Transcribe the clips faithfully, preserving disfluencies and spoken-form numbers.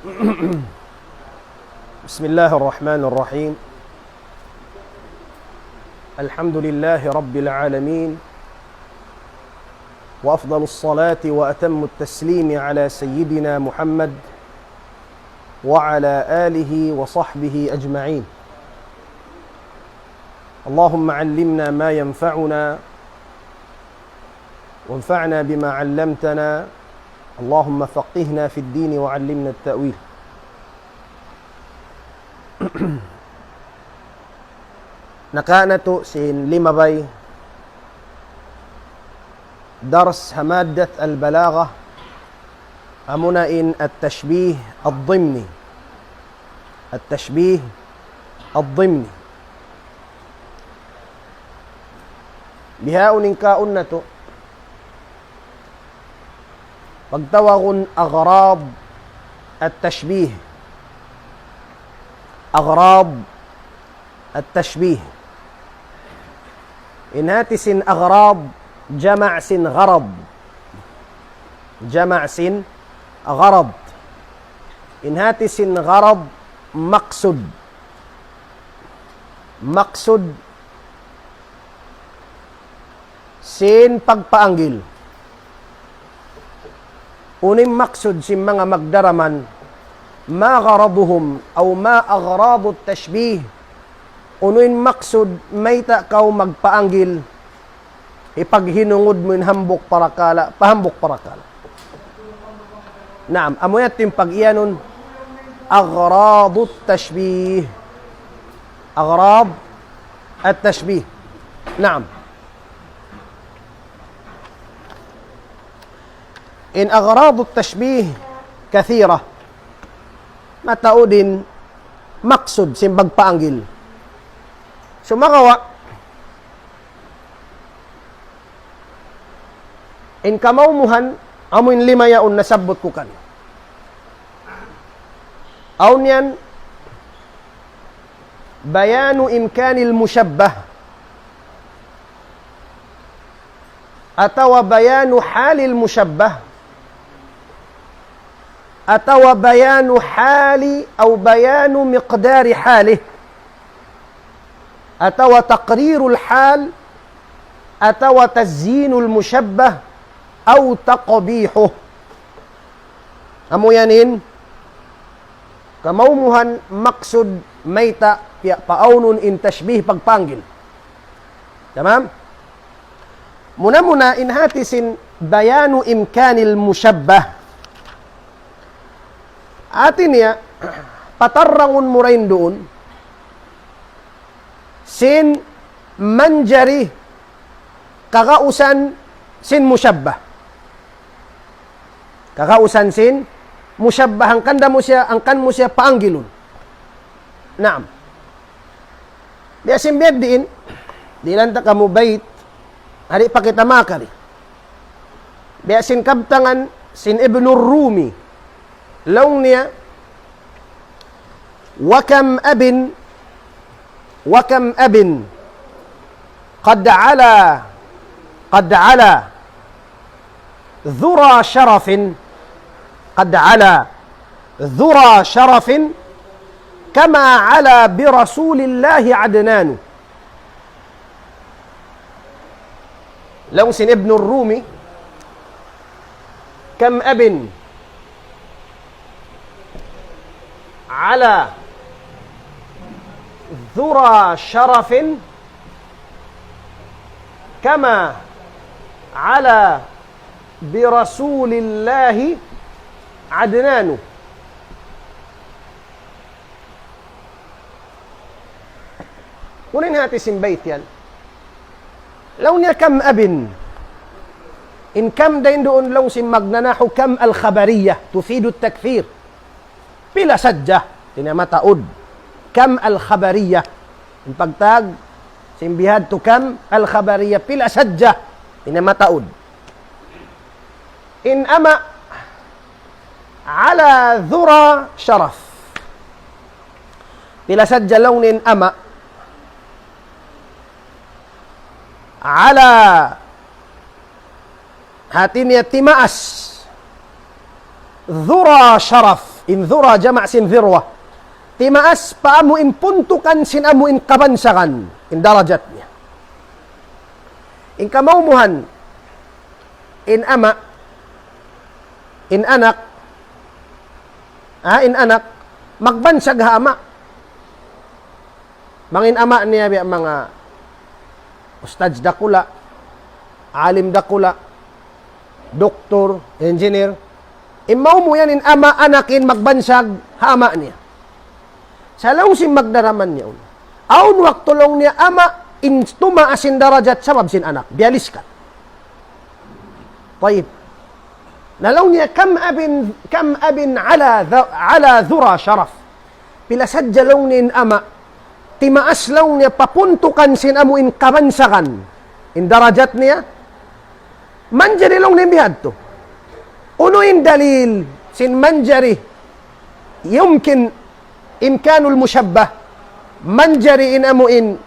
بسم الله الرحمن الرحيم. الحمد لله رب العالمين، وأفضل الصلاة وأتم التسليم على سيدنا محمد وعلى آله وصحبه أجمعين. اللهم علمنا ما ينفعنا وانفعنا بما علمتنا. اللهم فقهنا في الدين وعلمنا التأويل. Nakauna natu' sin limabay dars ha maddat al-balagha, amuna in at-tashbih ad-dimni. At-tashbih ad-dimni. Bihaun in kauna natu', pagtawagun aghrad at-tashbih. Aghrad at-tashbih. In hati sin aghrad, jama' sin gharad. Jama' sin gharad. In hati sin gharad, maksud. Maksud sin pagpaanggil. Unu in maksud sin manga magdaraman, ما غرضهم أو ما أغراض التشبيه. Unu in maksud mayta' kaw magpaanggil, hipaghinungud mu in hambuuk parakala' pa hambuuk parakala'. Naam, amu yan in pag-iyanun aghrad at-tashbih. Aghrad at-tashbih. Naam. In aghrad at-tashbih kathira. Mataud in maksud sin pagpaanggil. Sumagawa', in kamaumuhan, amu in lima yaun nasabbut ku kaniyu. Awn yan, بيان إمكان المشبه, atawa بيان حال المشبه, atawa بيان حال أو بيان مقدار حاله, atawa تقرير الحال, atawa تزيين المشبه أو تقبيحه. Amu yan in kamaumuhan maksud mayta' piya-, paawnun in tashbih pagpanggil. Tamam? Muna-muna in hati sin بيان إمكان المشبه. Hati niya, patarrangun mu dayn duun sin manjari kagausan sin mushabbah. Kagausan sin mushabbah, hangkan da mu siya, hangkan mu siya paanggilun. Naam. Biya' sin biya' diin, dihilan ta kamu bayt, di' pa kita makari. Biya' sin kabtangan sin Ibnur Rumi. Laung niya, وكم أب، وكم أب قد علا، قد علا ذرى شرف، قد علا ذرى شرف كما علا برسول الله عدنان. Laung sin Ibnur Rumi, كم أب علا ذرى شرف كما علا برسول الله عدنان. Unu in hati sin bayt yan? Laung niya كم أب. In كم dayn duun laung sin magna nahu كم الخبرية تفيد التكثير. Pila sadja, di' na mataud. كم الخبرية. In pagtawag sin bihadtu كم الخبرية, pila sadja, di' na mataud. In ama' على ذرى شرف. Pila sadja laung niya in ama'. على, hati niya timaas. ذرى شرف. In dhura jama' sin dhirwa. Timaas pa amu in puntukan sin amu in kabansagan. In darajat niya. In kamaumuhan, in ama', in anak, ha, in anak, magbansag ha ama'. Bang in ama' niya biya' manga ustadz dakula', alim dakula', doktor, engineer. In maumu yan in ama' anak in magbansag ha ama' niya. Sa' laung sin magdaraman niya un. Awn waktu laung niya ama' in tumaas in darajat sabab sin anak. Biya' liskat. Tayyib. Na laung niya, كم أب، كم أب على ذ-، على ذرى شرف. Pila sadja laung niya in ama', timaas laung niya pa puntukan sin amu in kabansagan. In darajat niya, manjari laung niya bihadtu. Unu in dalil sin manjari, يمكن إمكان المشبه, manjari in amu in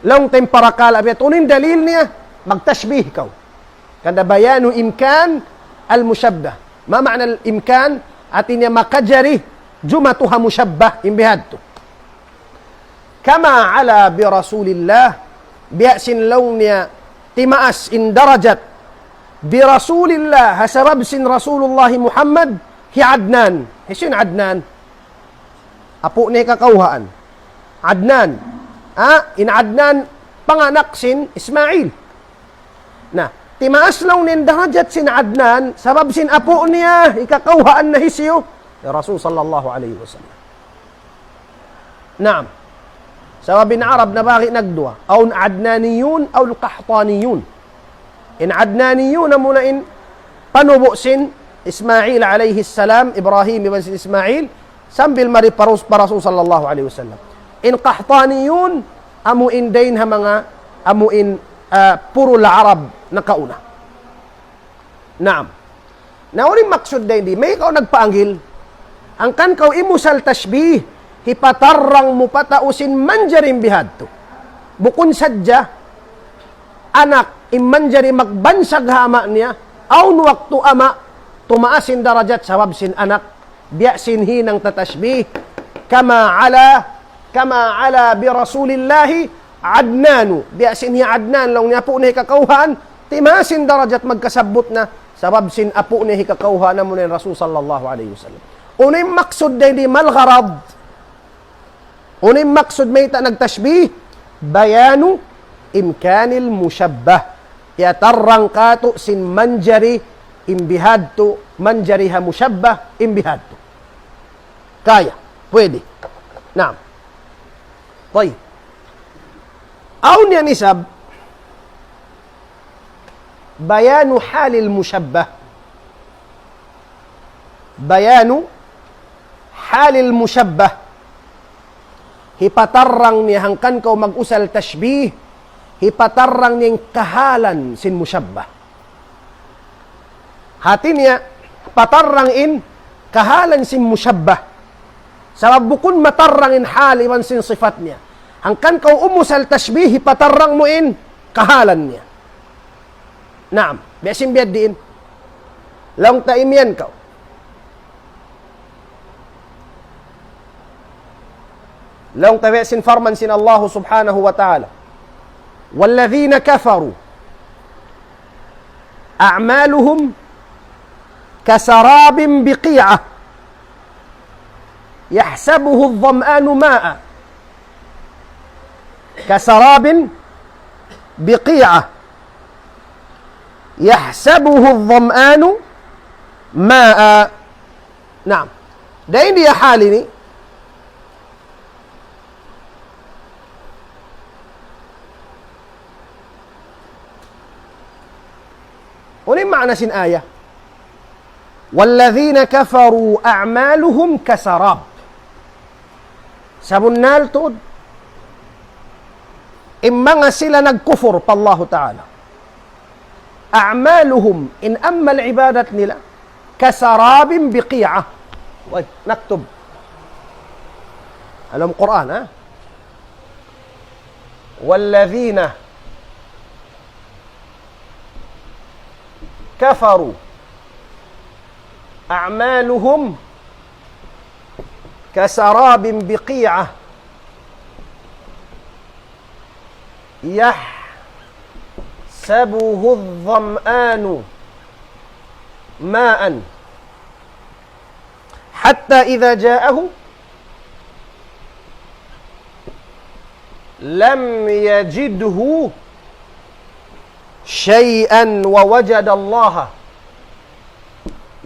laung ta in parakala' bihadtu. Unu in dalil niya, magtashbih kaw. Hangkan da بيان إمكان المشبه. ما معنى الإمكان؟ Hati niya makajari jumatu ha mushabbah in bihadtu. كما علا برسول الله, biya' sin laung niya timaas in darajat برسول الله, ha sabab sin Rasulullah Muhammad, hi Adnan. Hisiyu in Adnan? Apu' niya hikakawhaan. Adnan. Ha? In Adnan, panganak sin Ismail. Na, timaas laung niya in darajat sin Adnan, sabab sin apu' niya, hikakawhaan na hisiyu? Ya Rasul sallallahu alayhi wasallam. Naam. Sabab in Arab nabahagi' nagduwa. Awn Adnaniyun, awn Qahtaniyun. In Adnaniyun amuna in panubu' sin Ismail alayhi salam, Ibrahim iban sin Ismail, sambil mari pa Ras-, pa Rasul sallallahu alayhi wasallam. In Qahtaniyun, amu in dayn ha manga, amu in, ah, purul Arab nakauna. Naam. Na unu in maksud dayn di, mayta' kaw nagpaanggil. Hangkan kaw imusal tashbih, hipatarrang mu pa tau sin manjari in bihadtu. Bukun sadja, anak, in manjari magbansag ha ama' niya, awn waktu ama', tumaas in darajat sabab sin anak, biya' sin hinang ta tashbih, كما علا، كما علا برسول الله عدنان. Biya' sin hi Adnan, laung niya apu' niya hikakawhaan, timaas in darajat magkasabbut na, sabab sin apu' niya hikakawhaan amuna in Rasul sallallahu alayhi wasallam. Unu in maksud dayn di ما الغرض? Unu in maksud mayta' nagtashbih? بيان إمكان المشبه. Hiyatarrang katu' sin manjari in bihadtu, manjari ha mushabbah in bihadtu. Kaya, pwede. Naam. Tayyib. Awn yan isab, بيان حال المشبه. بيان حال المشبه. Hipatarrang niya hangkan kaw mag-usal tashbih, hipatarrang niya in kahalan sin mushabbah. Hati niya, patarrang in kahalan sin mushabbah. Sabab bukun matarrang in hal iban sin sifat niya. Hangkan kaw umusal tashbih, hipatarrang mu in kahalan niya. Naam, biya' sin biya' diin. Laung ta imiyan kaw. Laung ta biya' sin parman sin Allah subhanahu wa ta'ala. والذين كفروا أعمالهم كسراب بقيعة يحسبه الظمآن ماء. كسراب بقيعة يحسبه الظمآن ماء. Naam. Dayn di ha hal ini, unu in maana sin ayat? والذين كفروا أعمالهم كسراب. Sabunnal tuud, in manga sila nagkufur pa Allahu Ta'ala, أعمالهم, in amal ibadat nila, كسراب بقيعة. Way, naktub. Alam Qur'an, ha? والذين كفروا أعمالهم كسراب بقيعة يحسبه الظمآن ماء حتى إذا جاءه لم يجده شيئا ووجد الله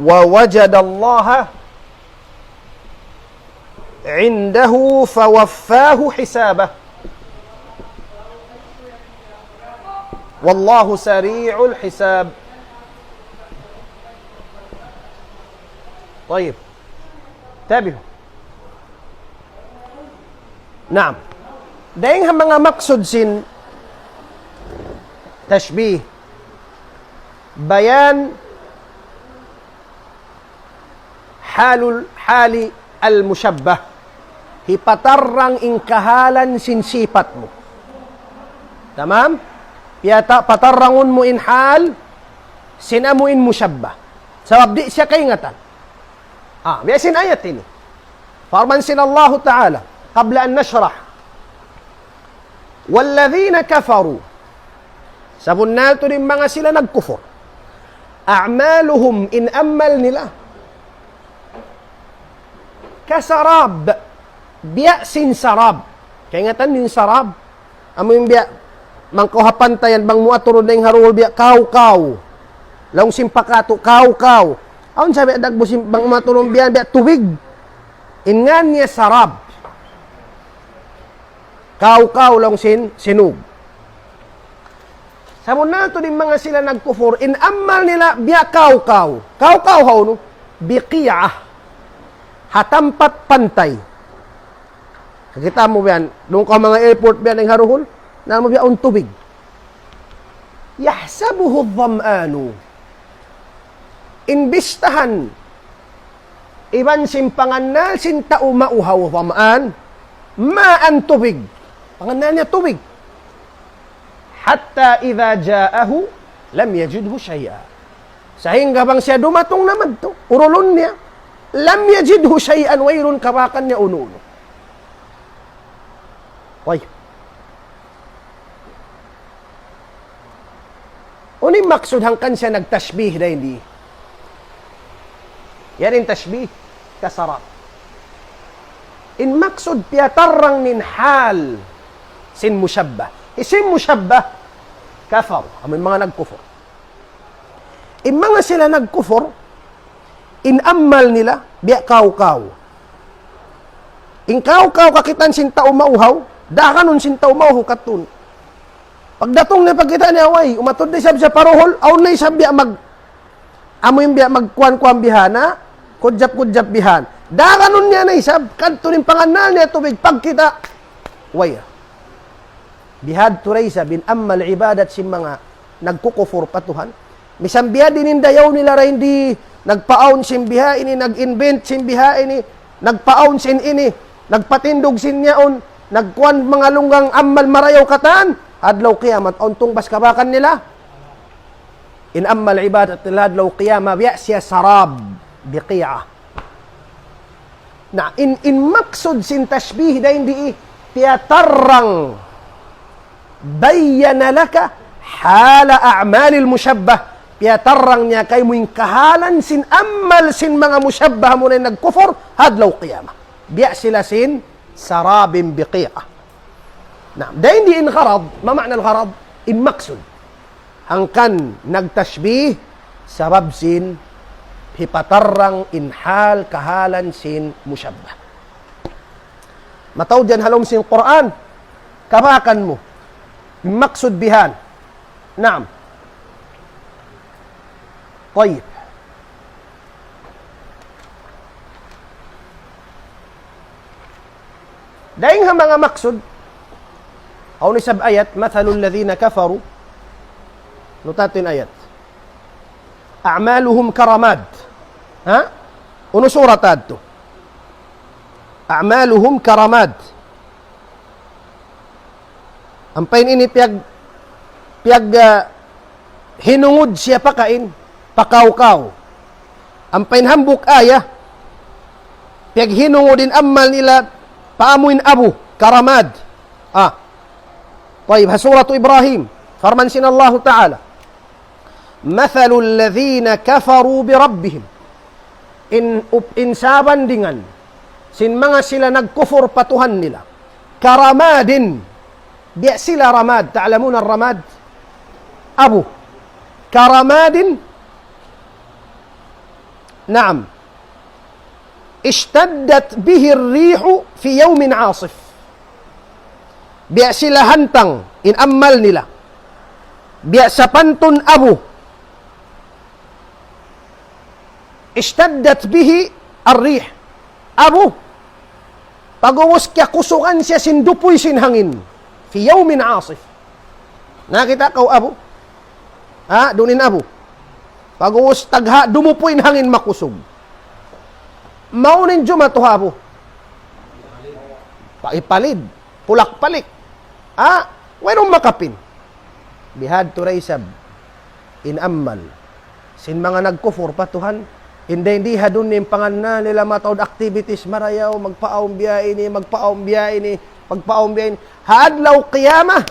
ووجد الله عنده فوفاه حسابه والله سريع الحساب. طيب. Tabi. Naam. Dayn ha manga maksud sin tashbih, bayan halul hali al-mushabbah. Hipatarrang in kahalan sin sipat mu. Tamam? Piyata-, patarrangun mu in hal sin amu in mushabbah. Sabab di' siya kaingatan. Ah, biya' sin ayat ini. Parman sin Allahu Ta'ala, قبل أن نشرح: والذين كفروا, sabunnal tuud in manga sila nagkufur, أعمالهم, in amal nila, كسراب, biya' sin sarab. Kaingatan niyu in sarab? Amu in biya' bang kaw ha pantayan, bang mu aturun dayn ha duhul biya' kaw-kaw. Laung sin pa katu', kaw-kaw. Awn sa biya' dagbus in bang mu aturun biya', biya' tubig. In ngan niya sarab. Kaw-kaw laung sin sinug. Sabunnal tuud in manga sila nagkufur, in amal nila biya' kaw-kaw. Kaw-kaw hawnu? بقيعة. Ha tampat pantay. Kakita' mu biya' yan, duun kaw manga airport biya' yan ha duhul, na mu biya' awn tubig. يحسبه الظمآن. In bistahan iban sin pangannal sin tau mauhaw, ظمآن, ماء, tubig. Pangannal niya tubig. حتى إذا جاءه لم يجده شيئا. Sahingga bang siya dumatung na madtu, urulun niya, لم يجده شيئا, wayruun kabakan niya unu-unu. Way. Unu in maksud hangkan siya nagtashbih dayn di? Yan in tashbih, كسراب. In maksud piyatarrang niya in hal sin mushabbah. Hisiyu in mushabbah? كفروا. Amu in manga nagkufur. In manga sila nagkufur, in amal nila, biya' kaw-kaw. In kaw-kaw kakitaan sin tau mauhaw, daganun sin tau mauhaw kadtun. Pagdatung niya pagkita' niya, way, umatud na isab siya pa duhul, awn na isab biya' mag-, amu in biya' magkuwan-kuwan bihan, kudjap-kudjap bihan. Daganun niya na isab, kadtun in pangannal niya tubig, pagkita', way. Bihadtu da isab in amal ibadat sin manga nagkukufur pa Tuhan. Misan biya' diin in dayaw nila dayn di, nagpaawn sin biha ini, nag-invent sin biha ini, nagpaawn sin ini, nagpatindug sin yaun, nagkuwan manga lunggang amal marayaw katan, adlaw kiyamat, awn tungbas kabakan nila. In amal ibadat nila adlaw kiyamat, biya' siya sarab, biqi'ah. Na, in, in maksud sin tashbih dayn di, piyatarrang, بين لك حال أعمال المشبه, piyatarrang niya kaymu in kahalan sin amal sin manga mushabbah, amuna in nagkufur, adlaw qiyamah. Biya' sila sin سراب بقيعة. Na, dayn di in gharad, ma ma'na al-gharad? In maksud. Hangkan nagtashbih, sabab sin hipatarrang in hal kahalan sin mushabbah. Mataud yan ha lawm sin Qur'an, kabakan mu. In maksud bihan. Naam. Tayyib. Dayn ha manga maksud, awn isab ayat, مثل الذين كفروا. Nutatu in ayat. أعمالهم كرماد. Ha? Unu surat adtu? أعمالهم كرماد. Ampa in ini piyag, piyag, ah, hinungud siya pakain, pakawkaw. Ampa in hambuuk ayat, Piyaghinungud in amal nila pa amuin abu, karamad. Ah. Tayyib, ha Suratu Ibrahim, parman sin Allahu Ta'ala, مثل الذين كفروا بربهم. In, up-, in sabandingan sin manga sila nagkufur pa Tuhan nila. كرماد. Biya' sila ramad. تعلمون الرماد؟ Abu. كرماد. نعم. اشتدت به الريح في يوم عاصف. Biya' sila hantang in amal nila. Biya' sapantun abu. اشتدت به الريح. Abu. Pag'ubus kiyakusugan siya sin dupuy sin hangin. في يوم عاصف. Nakakita' kaw abu? Ha, duun in abu. Pag'ubus tagha' dumupuy in hangin makusug. Mawn in jumatu ha abu. Paipalid. Pulak-palik. Ha? Wayruun makapin. Bihadtu da isab in amal sin manga nagkufur pa Tuhan. Inday di ha dunya in pangannal nila mataud activities marayaw, magpaawm biya' ini, magpaawm biya' ini, magpaawm biya' ini. Ha adlaw qiyamah,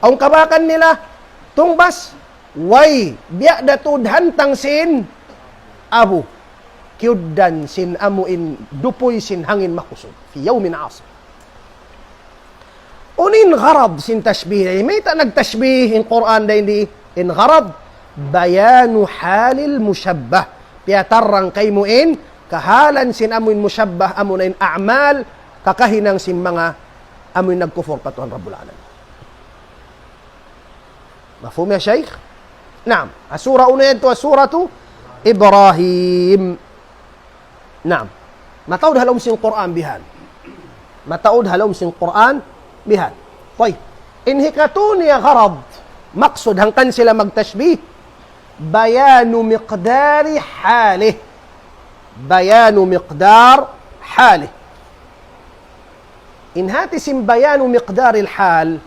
awn kabakan nila, tungbas, way, biya' da tuud hantang sin abu. Kiyugdan sin amuin dupuy sin hangin makusug. في يوم عاصف. Unu in gharad sin tashbih? Mayta' nagtashbih in Qur'an dayn di? In gharad, بيان حال المشبه. Piyatarrang kaymu in kahalan sin amuin mushabbah, amuna in a'mal, kakahinang sin manga amuin nagkufur pa Tuhan Rabbul Alamin. Mafhum ya, Shaykh? Naam. Asura unu yan tu, Suratu Ibrahim. Naam. Mataud ha lawm sin Qur'an bihan. Mataud ha lawm sin Qur'an bihan. Tayyib. In hikatu niya gharad, maksud hangkan sila magtashbih, بيان مقدار حاله. بيان مقدار حاله. In hati sin بيان مقدار الحال,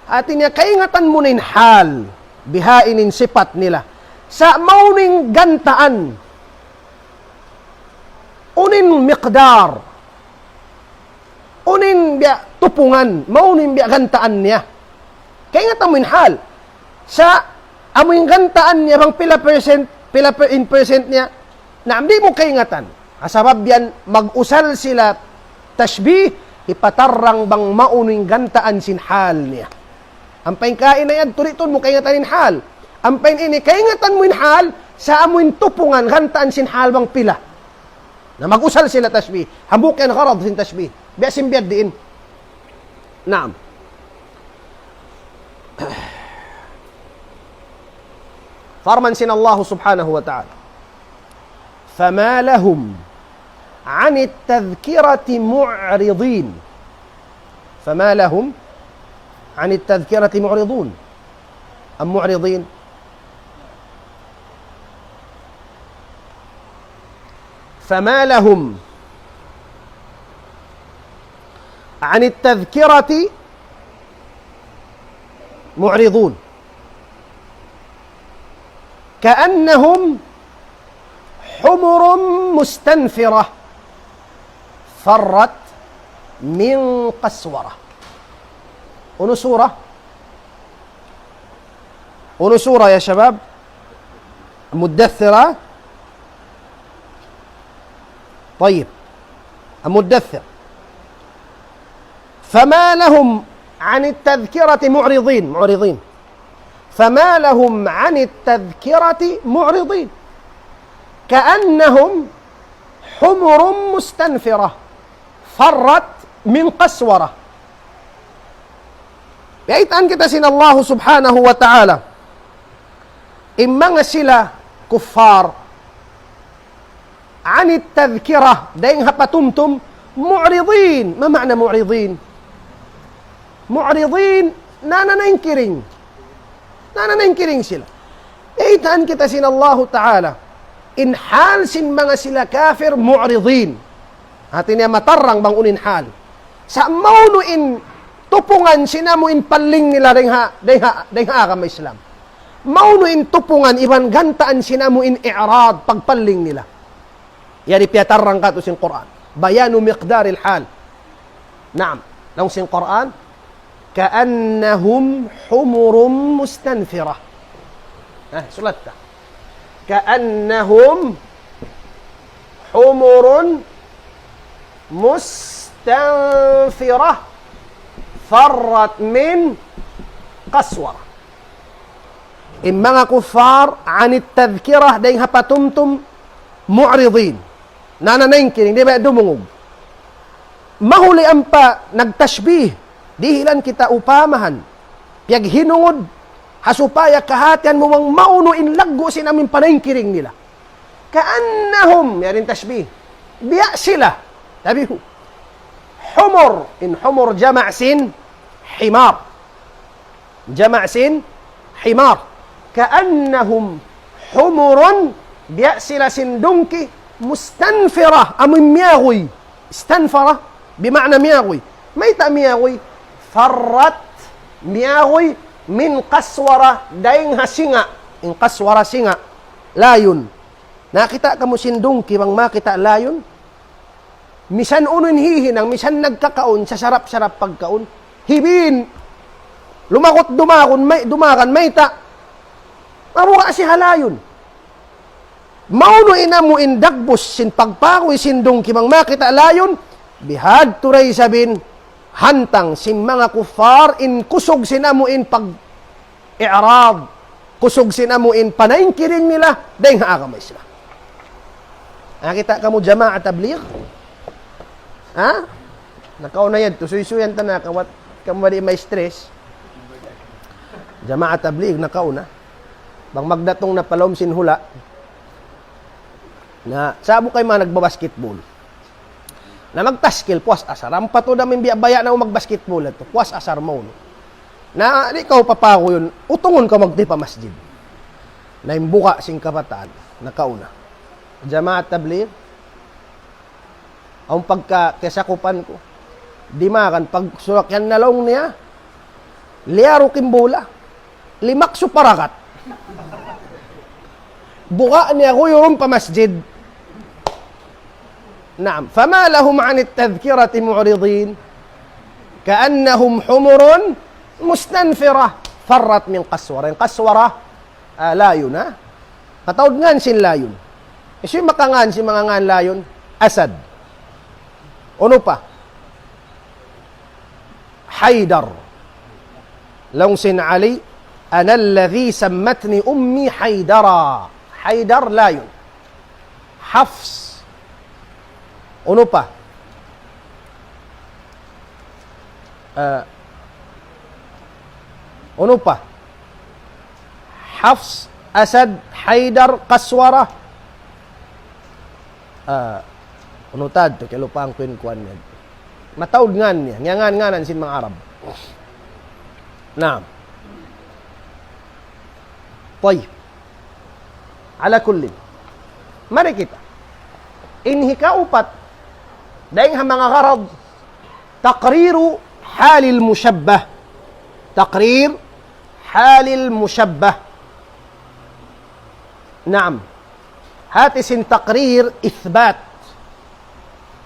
hati niya kaingatan mu na in hal, bihaini in sipat nila. Sa' mawn in gantaan, unu in miqdar, unu in biya' tupungan, mawn in biya' gantaan niya. Kaingatan mu in hal. Sa' amu in gantaan niya bang pila percent, pila per-, in percent niya, naam, di' mu kaingatan. Ha sabab yan, mag-usal sila tashbih, hipatarrang bang maunu in gantaan sin hal niya. Ampa in kaina yan, turi' tuud mu kaingatan in hal. Ampa in ini, kaingatan mu in hal, sa' amu in tupungan, gantaan sin hal bang pila. Na mag-usal sila tashbih. Hambuuk yan gharad sin tashbih. Biya' sin biya' diin. Naam. Parman sin Allah subhanahu wa ta'ala, فما لهم عن التذكرة معرضين. فما لهم عن التذكرة معرضون. أم معرضين؟ فما لهم عن التذكرة معرضون. كأنهم حمر مستنفرة فرت من قسورة. Unu sura? Unu sura ya shabab? Muddathir. Tayyib. Muddathir. فما لهم عن التذكرة معرضين. معرضين. فما لهم عن التذكرة معرضين. كأنهم حمر مستنفرة فرت من قسورة. Biyaytaan kita sin Allah subhanahu wa ta'ala. In manga sila kuffar, عن التذكرة, dayng ha patumtum, معرضين. ما معنى معرضين؟ معرضين, nananangkiring. Nananangkiring sila. Biyaytaan kita sin Allah ta'ala. In hal sin manga sila kafir, معرضين. Hati niya matarrang bang unu in hal. Sa' maunu in tupungan sin amu in palling nila dayng ha, dayng ha, dayng ha agama Islam. Maunu in tupungan iban gantaan sin amu in i'rad pagpalling nila. Yari piyatarrang katu' sin Qur'an. بيان مقدار الحال. Naam. Laung sin Qur'an, كأنهم حمر مستنفرة. Eh, sulat ta. كأنهم حمر مستنفرة فرت من قسورة. In manga kuffar, عن التذكرة, dayn ha patumtum, معرضين. Nananaingkiring, di' ba dumungug? Mahuli ampa nagtashbih, dihilan kita upamahan. Piyaghinungud, ha supaya kahatihan mu bang maunu in laggu' sin amu in panaingkiring nila. كأنهم, yari in tashbih. Biya' sila. Tabihu. حمر, in حمر jama' sin حمار. Jama' sin حمار. كأنهم حمر, biya' sila sin dungki, مستنفرة, amu in miyaguy. استنفرة, بمعنى miyaguy. Mayta' miyaguy? فرت, miyaguy, من قسورة, dayn ha singa'. In قسورة singa'. Layun. Nakakita' kamu sin dungki bang makakita' layun? Misan unu in hihinang, misan nagkakaun, sasarap-sarap pagkaun. Hibin, lumagut dumagun, may, dumagan, mayta'. Mabuga' siya ha layun. Maunu in amu in dagbus sin pagpaguy sin dungki bang makakita' layun, bihadtu da isab in hantang sin manga kuffar in kusug sin amu in pag-i'rad, kusug sin amu in panaingkiring nila dayn ha agama Islam. Nakakita' kamu jamaa tabligh? Ha? Nakauna yan, tusuysuyan ta na, kawat kamu di' ma-stress. Jamaa tabligh, nakauna. Bang magdatung na pa lawm sin hula'. Na, sa'bu kay manga nagbabasketball. Na magtaskil, puas asar. Ampa tuud amu in biya'-baya' na magbasketball atu. Puas asar maunu. Na, di' kaw papaguyun, utungun kaw magtuy pa masjid. Na in buga' sin kabataan, nakauna. Jamaa tabligh, awn pagka kiyasakupan ku. Dimagan, pagsurakyan na laung niya, liyaruk in bula. Limaksu pa ragat. Buga' niya guyurun pa masjid. Naam. فما لهم عن التذكرة معرضين كأنهم حمر مستنفرة فرت من قسورة. In qaswara, ah, layun, ha? Mataud ngan sin layun. Hisiyu in manga ngan sin manga ngan layun? Asad. Unu pa? Haydar. Laung sin Ali, أنا الذي سمتني أمي حيدرا. Haydar layun. Hafs. Unu pa? Ah, unu pa? Hafs, Asad, Haydar, Qaswara. Ah, unu ta adtu, kiyalupahan ku in kuwan niya. Mataud ngan niya, ngiyangan-nganan sin manga Arab. Naam. Tayyib. Ala kullin. Mari kita. In hikaupat, dayn ha manga gharad, taqriru halil mushabbah. Taqrir halil mushabbah. Naam. Hati sin taqrir ithbat.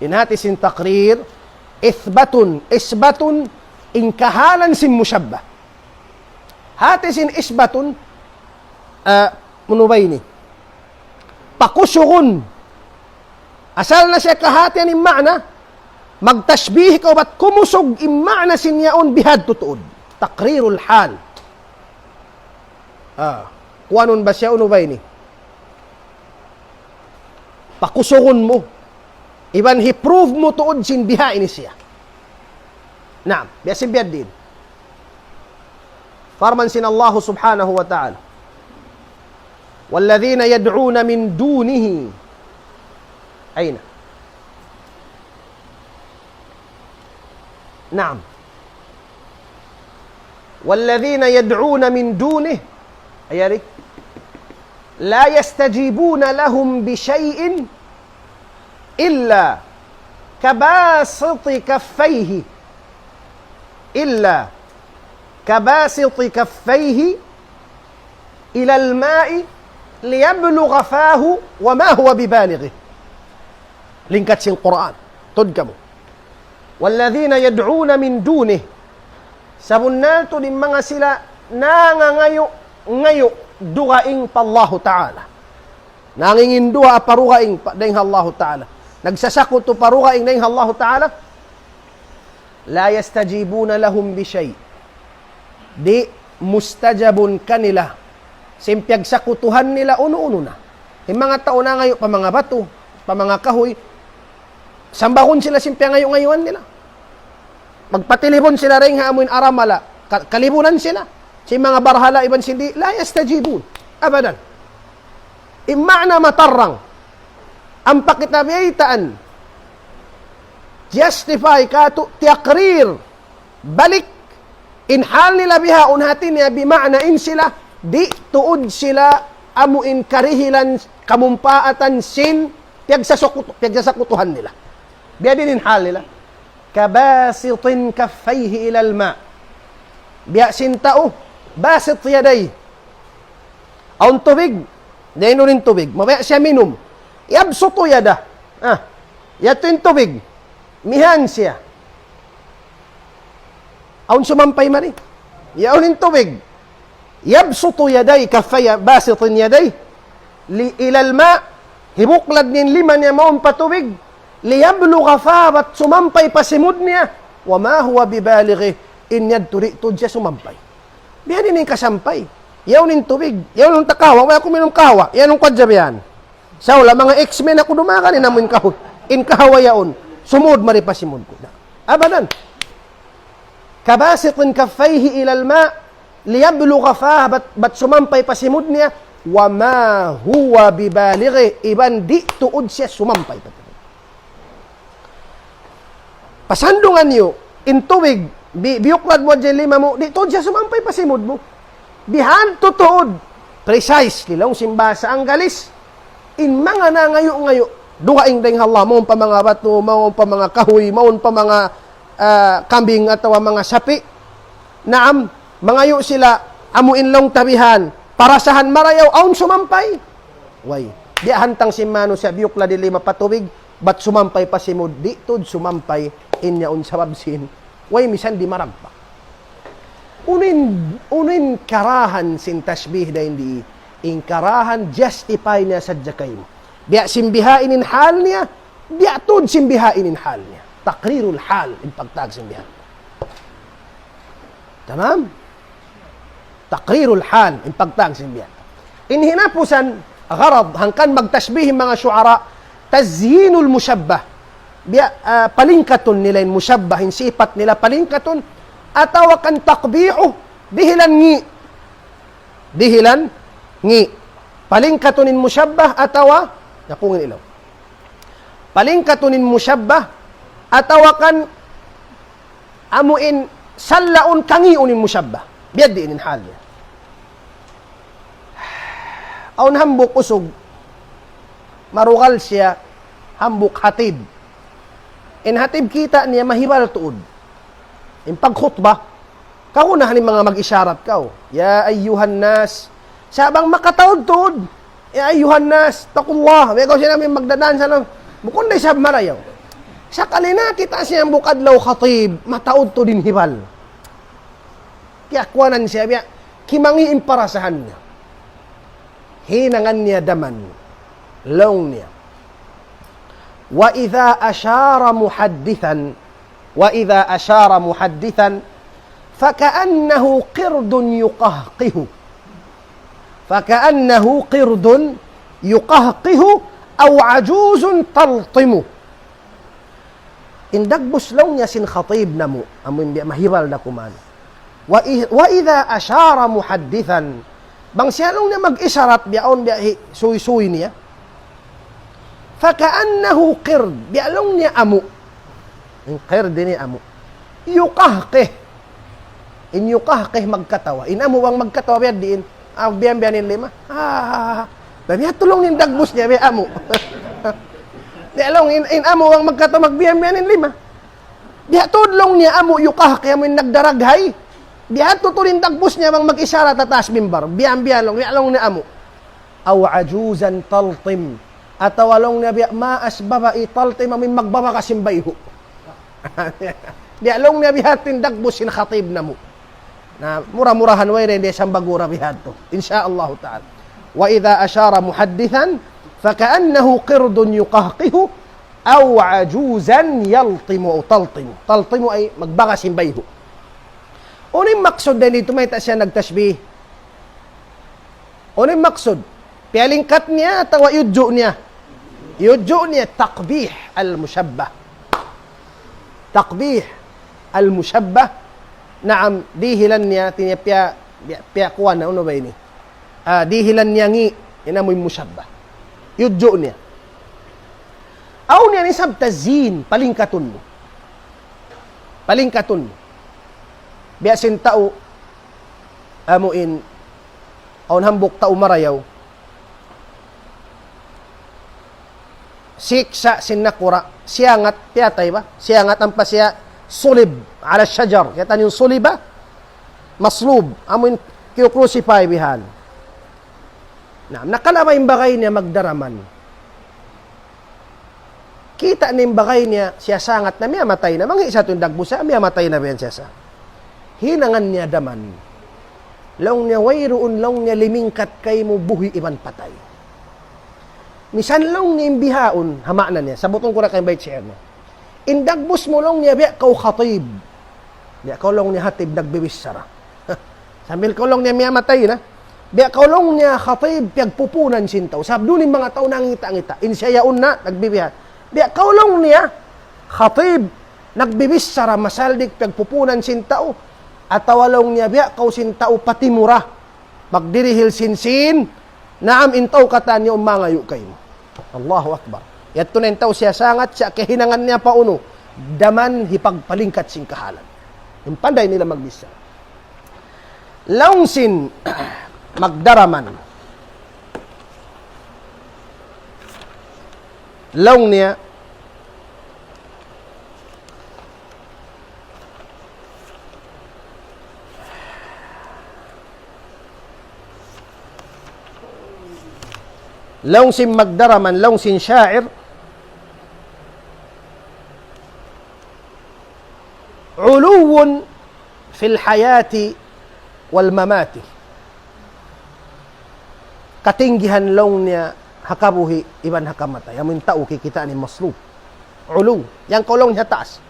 In hati sin taqrir ithbatun, isbatun, in kahalan sin mushabbah. Hati sin isbatun, ah, unu ba ini? Pakusugun. Asal na siya kahatihan in ma'na, magtashbih kaw bat kumusug in ma'na sin yaun bihadtu tuud. Taqrirul hal. Ah, kuwanun ba siya unu ba ini? Pakusugun mu. Iban hi-prove mu tuud sin biha ini siya. Naam, biya' sin biya' diin. Parman sin Allah subhanahu wa ta'ala, والذين يدعون من دونه. أين؟ نعم. والذين يدعون من دونه. Ayari. لا يستجيبون لهم بشيء إلا كباسط كفيه، إلا كباسط كفيه إلى الماء ليبلغ فاه وما هو ببالغه. Lingkat sin Qur'an. Tuud kamu. والذين يدعون من دونه. Sabunnal tuud in manga sila nangangayu'-ngayu' dugaing pa Allahu Ta'ala. Nangingin duwaa pa dugaing pa, dayn ha Allahu Ta'ala. Nagsasakutu pa dugaing dayn ha Allahu Ta'ala. لا يستجيبون لهم بشيء. Di' mustajabun kanila sin piyagsakutuhan nila unu-unu na. In manga tau nangayu' pa manga batu, pa manga kahuy, sambagun sila sin piyangayu'-ngayuan nila. Magpatilibun sila dayn ha amuin aramala, ka-, kalibunan sila. Sin manga barhala iban sin di', لا يستجيبون. Abadan. In ma'na matarrang. Ampa kita biyaytaan. Justify katu', tiyakrir. Balik. In hal nila bihaun, hati niya bima'na in sila, di' tuud sila amuin karihilan, kamumpaatan sin piyagsasakutu-, piyagsasakutuhan nila. Biya' diin in hal nila. كباسط كفيه إلى الماء. Biya' sin tau, باسط يديه. Awn tubig. Dayn duun in tubig. Mabaya' siya minum. يبسط يده. Ah, yadtu in tubig. Mihan siya. Awn sumampay mari. Yaun in tubig. يبسط يديه كفيه باسط يديه ل-، إلى الماء. Hibuklad niya in lima niya mawn pa tubig. ليبلغ فاه, bat sumampay pa simud niya. وما هو ببالغه. In yadtu di' tuud siya sumampay. Biya' diin in kasampay. Yaun in tubig. Yaun in ta kahawa. Way aku minum kahawa. Yaun in kwadja biya' yan. Sa' wala' manga X-Men aku dumagan in amuin kahawa. In kahawa yaun. Sumud mari pa simud ku. Abadan. كباسط كفيه إلى الماء ليبلغ فاه, bat, bat sumampay pa simud niya. وما هو ببالغه, iban di' tuud siya sumampay pa simud. Pasandungan niyu, in tubig, bi-, biyuklad mu hadja in lima mu, di' tuud siya sumampay pa simud mu. Bihadtu tuud, precisely, laung sin bahasa Anggalis, in manga nangayu'-ngayu', dugaing dayn ha Allah, mawn pa manga batu, mawn pa manga kahuy, mawn pa manga, ah, kambing atawa manga sapi'. Naam, mangayu' sila, amu in laung ta bihan, parasahan marayaw, awn sumampay. Way. Di' hantang sin manusiya' biyuklad in lima pa tubig, bat sumampay pa simud, di' tuud sumampay, in yaun sabab sin. Way misan di' maragpa'. Unu in, unu in karahan sin tashbih dayn di, in karahan justify niya sadja kaymu. Biya' sin bihaini in hal niya, biya' tuud sin bihaini in hal niya. Taqrirul hal, in pagtawag sin biha. Tamam? Taqrirul hal, in pagtawag sin biha. In hinapusan, gharad, hangkan magtashbih in manga shu'ara, tazyinul mushabbah. Biya', ah, palingkatun nila in mushabbah, in sipat nila palingkatun, atawa kan taqbihu, dihilan ngi'. Dihilan ngi'. Palingkatun in mushabbah, atawa, napungin ilaw. Palingkatun in mushabbah, atawa kan amu in sallaun kangiun in mushabbah. Biya' diin in hal niya. Awn hambuuk usug, marugal siya, hambuuk hatib. In hatib kita' niya mahibal tuud. In pagkhutbah, kaw na in manga mag-isharat kaw. يا أيها الناس. Sa' bang makataud tuud. يا أيها الناس اتقوا الله. Biya' kaw siya namin magdadan sa' na. Bukun da isab marayaw. Sakali na kita' siya hambuuk adlaw khatib, mataud tuud in hibal. Kiyakuanan siya biya', kimangi' in parasahan niya. Hinangan niya daman. Laung niya. وإذا أشار محدثا، وإذا أشار محدثا، فكأنه قرد يقهقه. فكأنه قرد يقهقه أو عجوز تلطم. In dagbus laung niya sin khatib namu', amu in biya' mahibal da kuman. Wa i-, وإذا أشار محدثا, bang siya laung niya mag-isharat biya' awn biya' hi-, suysuy niya. فكأنه قرد, biya' laung niya amu'. In qird ini amu'. يقهقه. In يقهقه magkatawa. In amu' bang magkatawa biya' diin. Ah, biya'-biya' in lima. Ah, biya' tuud in dagbus niya, biya' amu'. Biya' laung in, in amu' bang magkatawa, magbiya'-biya' in lima. Biya' tuud laung niya amu' يقهقه, amu' in nagdaraghay. Biya' tuud in dagbus niya bang mag-isharat ha taas mimbar. Biya'-biya' laung, biya' laung niya amu'. أو عجوزا تلطم. Atawa laung niya biya', ما أشبه تلطم, amuin magbabaga sin bayhu'. Biya' laung niya biya' ha yan in dagbus sin khatib namu'. Na mura-murahan wayruun da isab bagu ra biya' ha yan. Insya Allah ta'ala. وإذا أشار محدثا فكأنه قرد يقهقه أو عجوزا يلطم أو تلطم. تلطم ay magbaga sin bayhu'. Unu in maksud dayn ditu mayta' siya nagtashbih? Unu in maksud? Piyalingkat niya atawa iyudju' niya? Iyudju' niya, taqbih al-mushabbah. Taqbih al-mushabbah. Naam, dihilan niya, hati niya piya, piya, piyakuan na, unu ba ini? Ah, dihilan niya ngi', in amuin mushabbah. Iyudju' niya. Awn niya isab tazyin, palingkatun mu. Palingkatun mu. Biya' sin tau, amuin, awn hambuuk tau marayaw. Siksa' sin nakura', siyangat, piyatay ba? Siyangat ampa siya sulib, على الشجر. Kiyataniyu in suliba, maslub, amuin kiyu-crucify bihan. Na, nakalabay in bagay niya magdaraman. Kita' niya in bagay niya, siya sangat na, miyamatay na. Mangī' sa tuud in dagbus, miyamatay na biya' yan siya sa. Hinangan niya daman. Laung niya, wayruun, laung niya, limingkat kaymu buhi' iban patay. Misan laung niya in bihaun, ha maana niya, sabutun ku ra kaymu in bayt shi'r niya. In dagbus mu laung niya, biya' kaw khatib. Biya' kaw laung niya khatib, nagbibichara. Sambil kaw laung niya miyamatay na. Biya' kaw laung niya khatib, piyagpupunan sin tau. Sabab duun in manga tau nangita'-ngita'. In siya yaun na, nagbibiha. Biya' kaw laung niya khatib, nagbibichara, masaldik, piyagpupunan sin tau. Atawa laung niya, biya' kaw sin tau patimura. Magdirihil sin sīn. Naam, in tau katan yaun mangayu' kaymu. Allahu Akbar. Yadtu na in tau siya sangat, siya kahinangan niya pa unu. Daman hipagpalingkat sin kahalan. In panday nila magbichara. Laung sin magdaraman. Laung niya, laung sin magdaraman, laung sin sha'ir, علو في الحياة والممات. Katinggihan laung niya ha kabuhi' iban ha kamatay. Amu in tau kikita' niya maslub. Ulu. Yan kaw laung niya taas.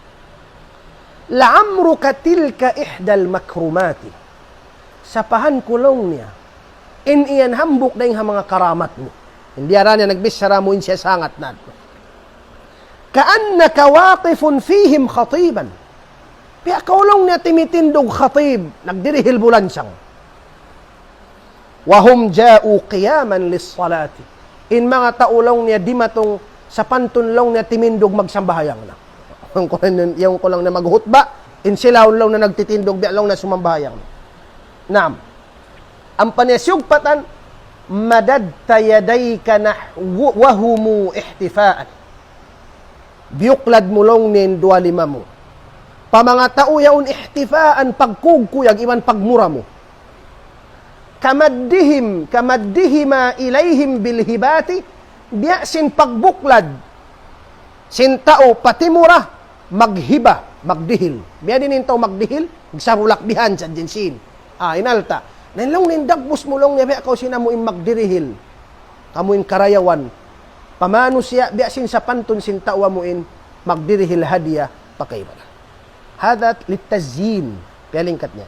لعمرك تلك إحدى المكرمات. Sapahan ku laung niya. In yan hambuuk dayn ha manga karamat mu. Hindi ara niya nagbichara mu in siya sangat na. كأنك واقف فيهم خطيبا. Biya' kaw laung niya timitindug khatib, nagdirihil bulansang. وهم جاءوا قياما للصلاة. In manga tau laung niya dimatung sapantun laung niya timindug magsambahayang na. Yan kaw laung niya, yan kaw laung niya maghutba, in sila laung niya nagtitindug, biya' laung niya sumambahayang na. Naam. Ampa niya siyugpatan, مددت يديك نحو وهم احتفاء. Biyuklad mu laung niya in duwa lima mu. Pa manga tau yaun ihtifaan, pagkugkuyag iban pagmura mu. كمدهم، كمدهما إليهم بالهبات, biya' sin pagbuklad sin tau patimura, maghiba, magdihil. Biya' diin in tau magdihil, magsabulak bihan sa jinsin. Ah, in alta'. Na in laung niya in dagbus mu laung niya, biya' kaw sin amu in magdirihil. Amu in karayawan. Pa manusiya', biya' sin sapantun sin tau amu in magdirihil hadiya pa kaibanan. هذا للتزيين. Piyalingkat niya.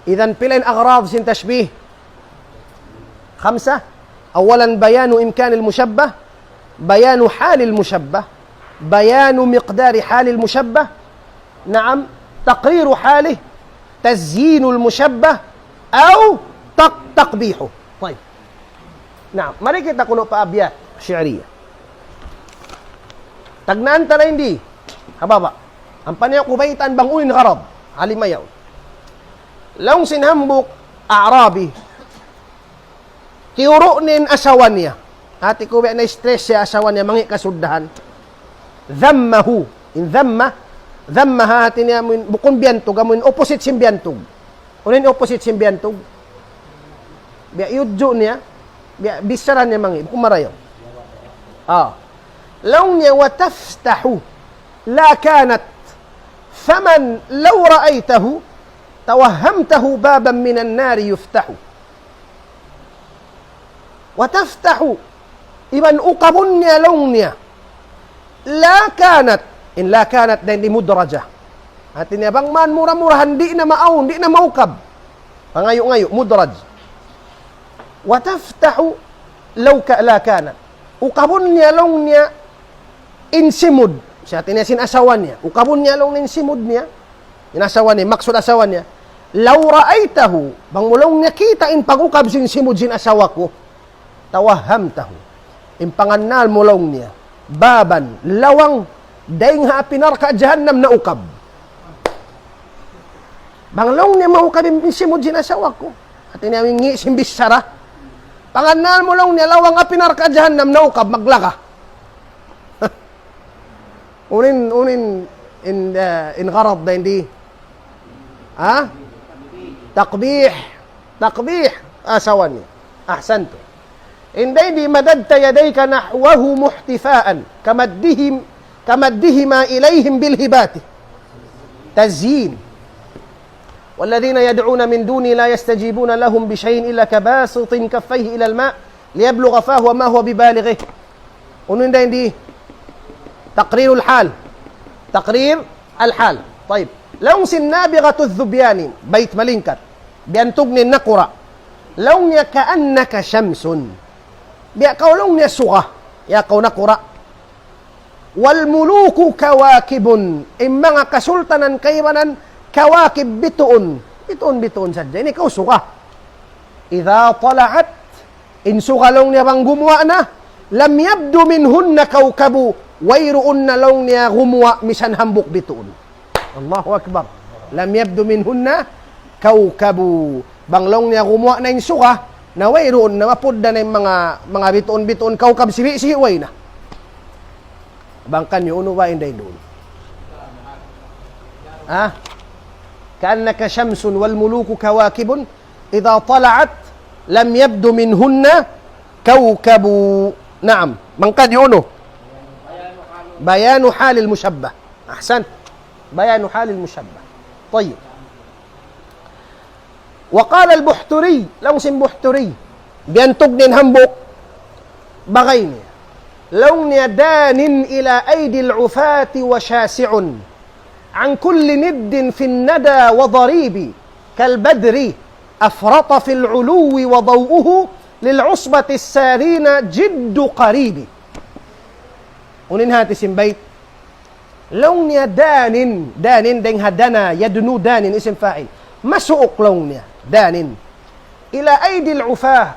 Idan pila in aghrad sin tashbih? Khamsa. Awalan, bayanu imkanil mushabbah, bayanu halil mushabbah, bayanu miqdari halil mushabbah, naam, taqriru halih, tazyinul mushabbah, aw taq-, taqbihuh. Tayyib. Naam, mari kita kunu' pa abyat shi'riyah. Tagnaan ta na in di ha baba'. Ampa niya ku baytaan bang unu in gharad. Alim ayaw. Laung sin hambuuk Arabi. Tiyuru' niya in asawa niya. Hati ku biya' na-stress siya asawa niya, mangī' kasuddahan. Dhammahu. In dhamma, dhamma hati niya, amu in, bukun biyantug, amu in opposite sin biyantug. Unu in opposite sin biyantug? Biya' iyudju' niya, Biya', bichara niya mangi', bukun marayaw. Ah. Laung niya, وتفتح لا كانت، فمن لو رأيته توهمته بابا من النار يفتح. وتفتح, iban ukabun niya laung niya. لا كانت, in لا كانت dayn di مدرجة. Hati niya bang man mura-murahan, di' na maawn, di' na maukab. Pangayu'-ngayu', مدرج. وتفتح لو ك-, لا كانت. Ukabun niya laung niya in simud. Sa hati niya sin asawa niya. Ukabun niya laung niya in simud niya. In asawa niya, maksud asawa niya. لو رأيته, bang mu laung niya kita' in pag-ukab sin simud sin asawa ku. توهمته. In pangannal mu laung niya. بابا, lawang, dayn ha api narka' jahannam naukab. Bang laung niya maukab in simud sin asawa ku. Hati niya mangi' sin bichara. Pangannal mu laung niya lawang api narka' jahannam naukab, maglaga. Unu in, unu in, in, uh, in gharad dayn di. Ha? Taqbih. Taqbih. Asawa niya. Ahsantu. In dayn di مددت يديك نحوه محتفاء كمدهم-, كمدهما إليهم بالهبات. تزيين. والذين يدعون من دونه لا يستجيبون لهم بشيء إلا كباسط كفيه إلى الماء ليبلغ فاه وما هو ببالغه. Unu in dayn di? تقرير الحال. تقرير الحال. طيب. Laung sin نابغة الظبيان, bayt malingkat. Biyantug niya in nakura'. Laung niya كأنك شمس. Biya' kaw laung niya suga. Ya kaw nakura'. والملوك كواكب. In manga kasultanan kaibanan kawakib, bituun. Bituun, bituun sadja. Ini kaw suga. إذا طلعت, in suga laung niya bang gumuwa' na, لم يبد منهن كوكب, wayruun na laung niya gumuwa' misan hambuuk bituun. Allahu Akbar. لم يبد منهن كوكب. Bang laung niya gumuwa' na in suga, na wayruun na, mapudda na in manga, manga bituun-bituun kawkab sibi'-sibi', way na. Bang kaniyu, unu ba in dayn duun? Ha? كأنك شمس والملوك كواكب إذا طلعت لم يبد منهن كوكب. نعم. Bang kaniyu, unu? بيان حال المشبه. أحسنت. بيان حال المشبه. طيب. وقال البحتري, laung sin Buhturi, biyantug niya in hambuuk, bagay niya. Laung niya دان إلى أيدي العفاة وشاسع عن كل ند في الندى وضريب كالبدر أفرط في العلو وضوءه للعصبة السارين جد قريب. Unu in hati sin bayt? Laung niya دان, دان dayn ha دنا, يدنو دان, isim fa'il. Masuuk laung niya, دان. إلى أيدي العفاة.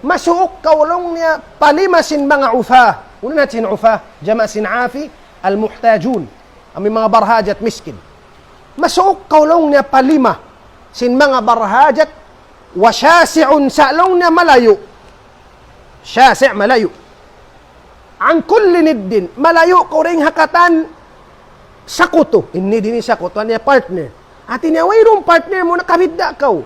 Masuuk kaw laung niya pa lima sin manga عفاة. Unu in hati sin عفاة? Jama' sin عافي, المحتاجون. Amu in manga barhajat, miskin. Masuuk kaw laung niya pa lima sin manga barhajat, وشاسع, sa' laung niya malayu'. شاسع, malayu'. عن كل ند, malayu' kaw dayn ha katan sakutu. In ند ini sakutu, hati niya partner. Hati niya wayruun partner mu, nakabidda' kaw.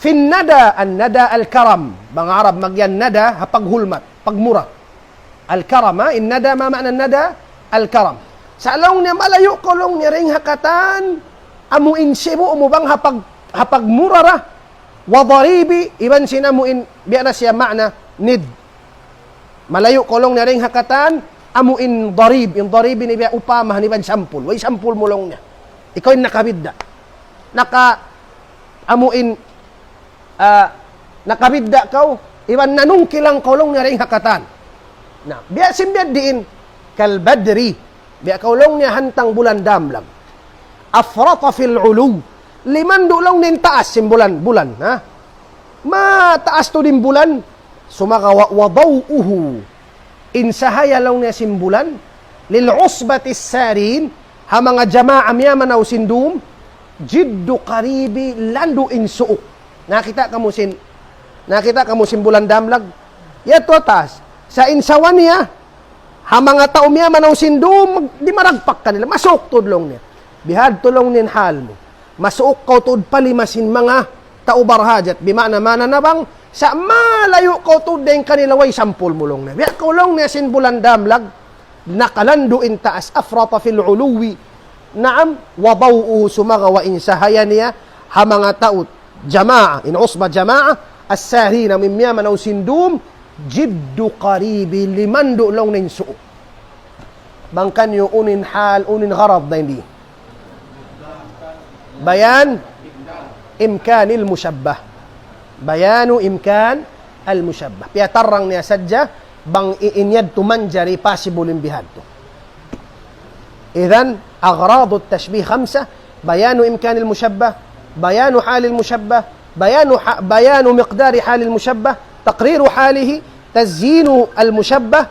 في الندى, الندى الكرم. Bang Arab magiyan nada, ha paghulmat, pagmura. الكرم, ha, in nada, ma ma'na nada? الكرم. Sa' laung niya malayu' kaw laung niya dayn ha katan amu in sibu' mu bang ha pag-, ha pagmura ra. وضريب, iban sin amu in, biya' na siya ma'na, ند. Malayu' kaw laung niya dayn ha katan amu in ضريب. In ضريب ini biya' upama, iban sampul. Way sampul mu laung niya. Ikaw in nakabidda'. Naka, amu in, ah, nakabidda' kaw, iban nanungkilang kaw laung niya dayn ha katan. Na, biya' sin biya' diin, كالبدر, biya' kaw laung niya hantang bulan damlag. أفرط في العلو, limandu' laung niya in taas sin bulan, bulan, ha? Mataas tuud in bulan, sumagawa' وضوءه, in sahaya laung niya sin bulan, للعصبة السارين, ha manga jamaa miyamanaw sin dum, جد قريب, landu' in suuk. Nakakita' kamu sin, nakakita' kamu sin bulan damlag? Yadtu ha taas. Sa' in sawa niya, ha manga tau miyamanaw sin dum, di' maragpak kanila. Masuuk tuud laung niya. Bihadtu laung niya in hal mu. Masuuk kaw tuud pa lima sin manga Tau barhajat, bima'na, maana niya bang, sa' malayu' kaw tuud dayn kanila, way sampul mu laung niya. Biya' kaw laung niya sin bulan damlag, nakalandu' in taas, أفرط في العلو. Naam, وضوءه, sumagawa' in sahaya niya, ha manga tau, jamaa, in usba jamaa, السارين, mimiyamanaw sin dum, جد قريب, limandu' laung niya in suu'. Bang kaniyu unu in hal, unu in gharad na ini. بيان إمكان المشبه. بيان إمكان المشبه. Piyatarrang niya sadja, bang i-, in yadtu manjari possible in bihadtu. إذن أغراض التشبيه خمسة: بيان إمكان المشبه، بيان حال المشبه، بيان ح-، بيان مقدار حال المشبه، تقرير حاله، تزيين المشبه،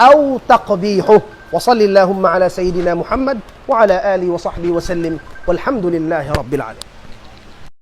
أو تقبيحه. وصل اللهم على سيدنا محمد وعلى آله وصحبه وسلم، والحمد لله رب العالمين.